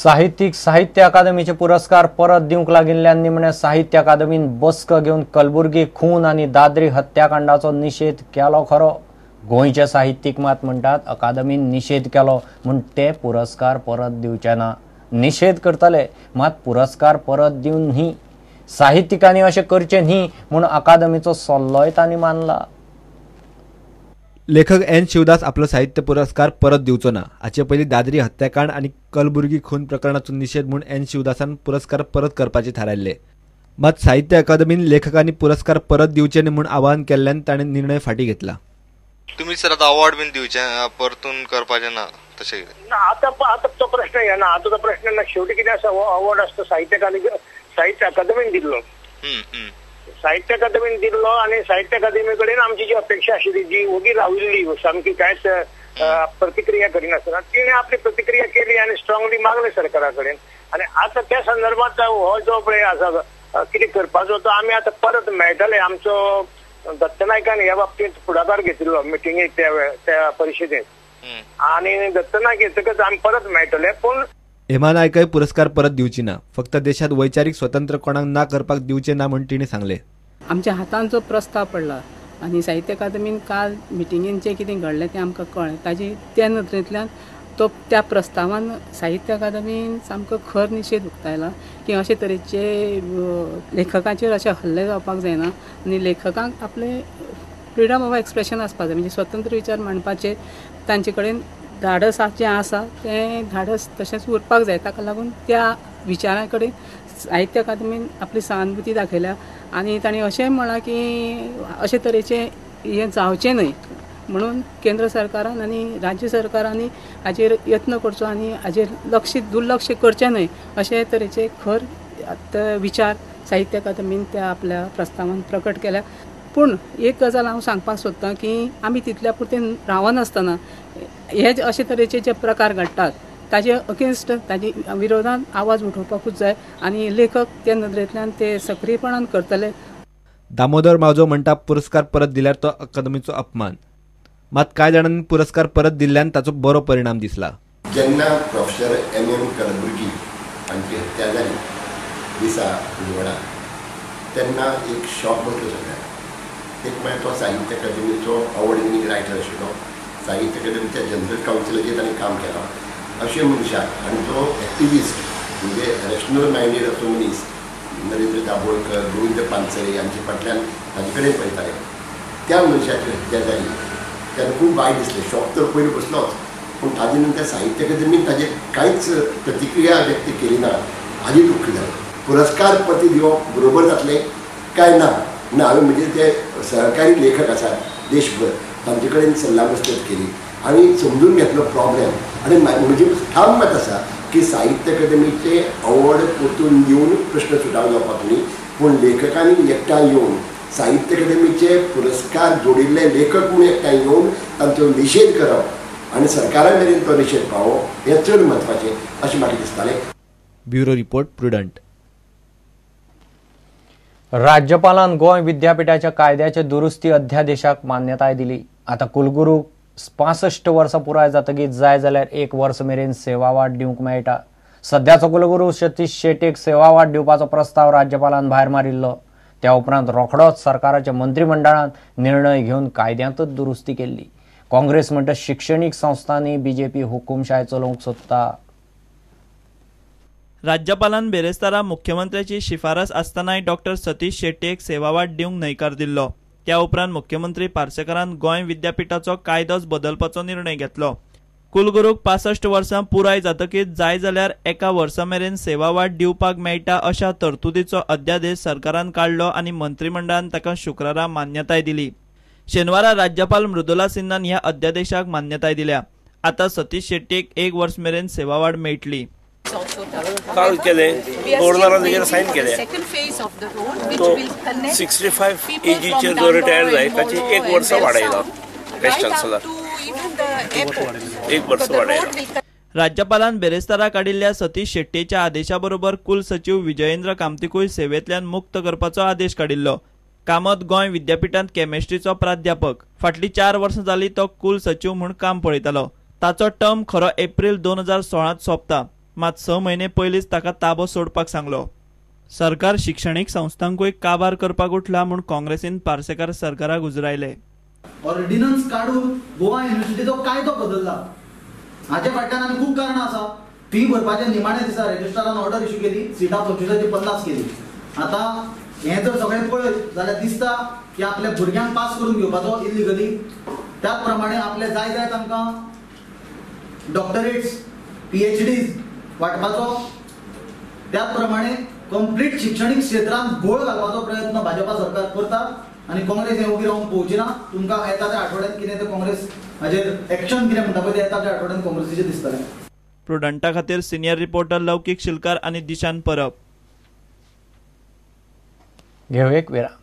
साहित्यिक साहित्य अकादमीचे पुरस्कार परत दिवंक लागिल्ल्यान निमणे साहित्य अकादमीन बसका घेवन कलबुर्गी खून आनी दादरी हत्याकांडाचो निशेध केलो. खरो गोंयचे साहित्यिक मात म्हणटात अकादमीन निशेध केलो म्हूण ते पुरस्कार परत दिवचे ना. निशेध करतले मात पुरस्कार परत दिवन न्ही. साहित्यिकांनी अशें करचें न्ही म्हूण अकादमीचो सल्लोय तांणी मानला. लेखक एन शिवदास आपलो साहित्य पुरस्कार परत दिवचो ना. हाचे पयलीं दादरी हत्याकांड आनी कलबुर्गी खून प्रकरणाचो निशेध म्हूण एन शिवदासान पुरस्कार परत करपाचे थारायल्ले. मात साहित्य अकादमीन लेखकांनी पुरस्कार परत दिवचे न्ही म्हूण आवाहन केल्ल्यान ताणें निर्णय फाटीं घेतला. तुमी सर आतां अवॉर्ड बीन दिवचे परतून करपाचें ना तशें कितें ना. आतां आतां तो प्रश्न येना. आतां तो प्रश्न ना. शेवटी कितें आसा, हो अवॉर्ड आसता साहित्य अकादमीन दिल्लो. साहित्य अकादमीन दिल्लो आनी साहित्य अकादमी कडेन आमची जी अपेक्षा आशिल्ली, जी ओगी राविल्ली सामकी कांयच प्रतिक्रिया करिनासतना, तिणें आपली प्रतिक्रिया केली आनी स्ट्रॉंगली मागलें सरकारा कडेन. आनी आतां त्या संदर्भात हो जो पळय आसा कितें करपाचो तो आमी आतां परत मेळटले. आमचो दत्त नायकान ह्या बाबतींत फुडाकार घेतिल्लो मिटिंगेक त्या परिशदेंत आनी दत्त नायक येतकच आमी परत मेळटले. पूण हेमा नायकय पुरस्कार परत दिवची ना, फक्त देशात वैचारिक स्वतंत्र कोणाक ना करपाक दिवचे ना म्हूण तिणें सांगलें. आमच्या हातान जो प्रस्ताव पडला आनी साहित्य अकादमीन काल मिटिंगेन जें कितें घडलें तें आमकां कळ्ळें. ताजी त्या नदरेंतल्यान तो त्या प्रस्तावान साहित्य अकादमीन सामको खर निशेध उक्तायला की अशे तरेचे लेखकांचेर अशे हल्ले जावपाक जायना आनी लेखकांक आपले फ्रिडम ऑफ एक्सप्रेशन आसपाक जाय, म्हणजे स्वतंत्र विचार मांडपाचे तांचे कडेन धाडस जें आसा तें धाडस तशेंच उरपाक जाय. ताका लागून त्या विचारां कडेन साहित्य अकादमीन आपली सहानुभूती दाखयल्या आनी तांणी अशेंय म्हळां की अशे तरेचें हें जावचें न्हय म्हणून केंद्र सरकारान आनी राज्य सरकारांनी हाचेर यत्न करचो आनी हाचेर लक्ष दुर्लक्ष करचें न्हय अशे तरेचे खर विचार साहित्य अकादमीन त्या आपल्या प्रस्तावान प्रकट केल्या. पूण एक गजाल हांव सांगपाक सोदतां की आमी तितल्या पुरतें रावनासतना हे अशे तरेचे जे प्रकार घडटात ताजे अगेन्स्ट, ताजे विरोधान आवाज उठोवपाकूच जाय आनी लेखक त्या नदरेंतल्यान ते सक्रीयपणान करतले. दामोदर मावजो म्हणटा पुरस्कार परत दिल्यार तो अकादमीचो अपमान. मात कांय जाणांनी पुरस्कार परत दिल्ल्यान ताचो बरो परिणाम दिसला. जेन्ना प्रोफेसर एम एम कलबुर्गी हांची हत्या जाली दिसा उजवाडा तेन्ना एक शॉक बसलो सगळ्यांक. एक म्हळ्यार तो साहित्य अकादमीचो अवॉर्ड विनींग रायटर आशिल्लो, साहित्य अकादमीच्या जनरल कावन्सिलाचेर ताणें काम केलां. अशे मनशाक आनी तो एक्टिविस्ट म्हणजे रॅशनल मायंडेड असो मनीस नरेंद्र दाभोळकर, गोविंद पानसरे हांचे फाटल्यान ताजे कडेन पळयताले. त्या मनशाची हत्या जाली तेन्ना खूब वायट दिसलें. शॉक तर पयलीं बसलोच, पूण ताजे नंतर साहित्य अकादमीन ताजेर कांयच प्रतिक्रिया व्यक्त केली ना हाजी दुख्ख जालें. पुरस्कार परती दिवप बरोबर जातलें काय ना ना हांवें म्हणजे ते सहकारी लेखक आसात देशभर तांचे कडेन सल्ला मसलत केली आनी समजून घेतलो प्रॉब्लेम. आनी म्हजें ठाम मत आसा की साहित्य अकादमीचे अवॉर्ड परतून दिवन प्रश्न सुटाव जावपाक न्ही, पूण लेखकांनी एकठांय येवन साहित्य अकादमीचे पुरस्कार जोडिल्ले लेखक म्हूण एकठांय येवन तांचो निशेध करप आनी सरकारा मेरेन तो निशेध पावोवप हें चड म्हत्वाचें अशें म्हाका दिसतालें. Bureau report, Prudent. राज्यपालान गोंय विद्यापीठाच्या कायद्याचे दुरुस्ती अध्यादेशाक मान्यताय दिली. आतां कुलगुरू 65 वर्सां पुराय जातकीच जाय जाल्यार 1 वर्स मेरेन सेवा वाड दिवंक मेळटा. सद्याचो कुलगुरू सतीश शेट्येक सेवा वाड दिवपाचो प्रस्ताव राज्यपालान भायर मारिल्लो. त्या उपरांत रोखडोच सरकाराच्या मंत्रिमंडळान निर्णय घेवन कायद्यांतच दुरुस्ती केल्ली. काँग्रेस म्हणटा शिक्षणीक संस्थांनी बीजेपी हुकुमशाय चलोवंक सोदता. राज्यपालान बेरेस्तारा मुख्यमंत्र्याची शिफारस आसतनाय डॉक्टर सतीश शेट्येक सेवावाड दिवंक न्हयकार दिल्लो. त्या उपरांत मुख्यमंत्री पार्सेकारान गोंय विद्यापीठाचो कायदोच बदलपाचो निर्णय घेतलो. कुलगुरूक 65 वर्सां पुराय जातकीच जाय जाल्यार 1 वर्सा मेरेन सेवावाड दिवपाक मेळटा अशा तरतुदीचो अध्यादेश सरकारान काडलो आनी मंत्रिमंडळान ताका शुक्रारा मान्यताय दिली. शेनवारा राज्यपाल मृदुला सिन्हान ह्या अध्यादेशाक मान्यताय दिल्या. आतां सतीश शेट्येक 1 वर्स मेरेन सेवावाड मेळटली. काल केले गव्हर्नरान तेजेर सायन केले. तो 65 एजीचेर जो रिटायर जाय ताची 1 वर्स वाडयला वायस चान्सलर, 1 वर्स वाडयला. राज्यपालान बेरेस्तारा काडिल्ल्या सतीश शेट्येच्या आदेशा बरोबर कुलसचीव विजयेंद्र कामतीकूय सेवेंतल्यान मुक्त करपाचो आदेश काडिल्लो. कामत गोंय विद्यापीठांत केमिस्ट्रीचो प्राध्यापक. फाटलीं 4 वर्सां जाली तो कुलसचीव म्हूण काम पळयतालो. ताचो टर्म खरो एप्रील 2016 सोंपता. मात 6 म्हयने पयलींच ताका ताबो सोडपाक सांगलो. सरकार शिक्षणीक संस्थांकूय काबार करपाक उठला म्हूण काँग्रेसीन पार्सेकार सरकाराक उजरायले. ऑर्डिनन्स काडून गोवा युनिव्हर्सिटीचो कायदो बदलला. हाचे फाटल्यान आनी खूब कारणां आसा. फी भरपाच्या निमाण्या दिसा रजिस्ट्रारान ऑर्डर इश्यू केली, सिटां 25 50 केली. आतां हें जर सगळें पळयत जाल्यार दिसता की आपल्या भुरग्यांक पास करून घेवपाचो इल्लिगली, त्याच प्रमाणे आपले जाय जाय तांकां डॉक्टरेट्स, PhDs वांटपाचो, त्याच प्रमाणे कंप्लीट शिक्षणीक क्षेत्रांत घोळ घालपाचो प्रयत्न भाजपा सरकार करता आनी काँग्रेस हें उबी रावन पळोवची ना. तुमकां येता त्या आठवड्यांत कितें तें काँग्रेस हाजेर एक्शन कितें म्हणटा पळय तें येता त्या आठवड्यांत काँग्रेसीचें दिसतलें. प्रुडंटा खातीर सिनियर रिपोर्टर लौकीक शिलकार आनी दिशान परब. घेवं एक विराम.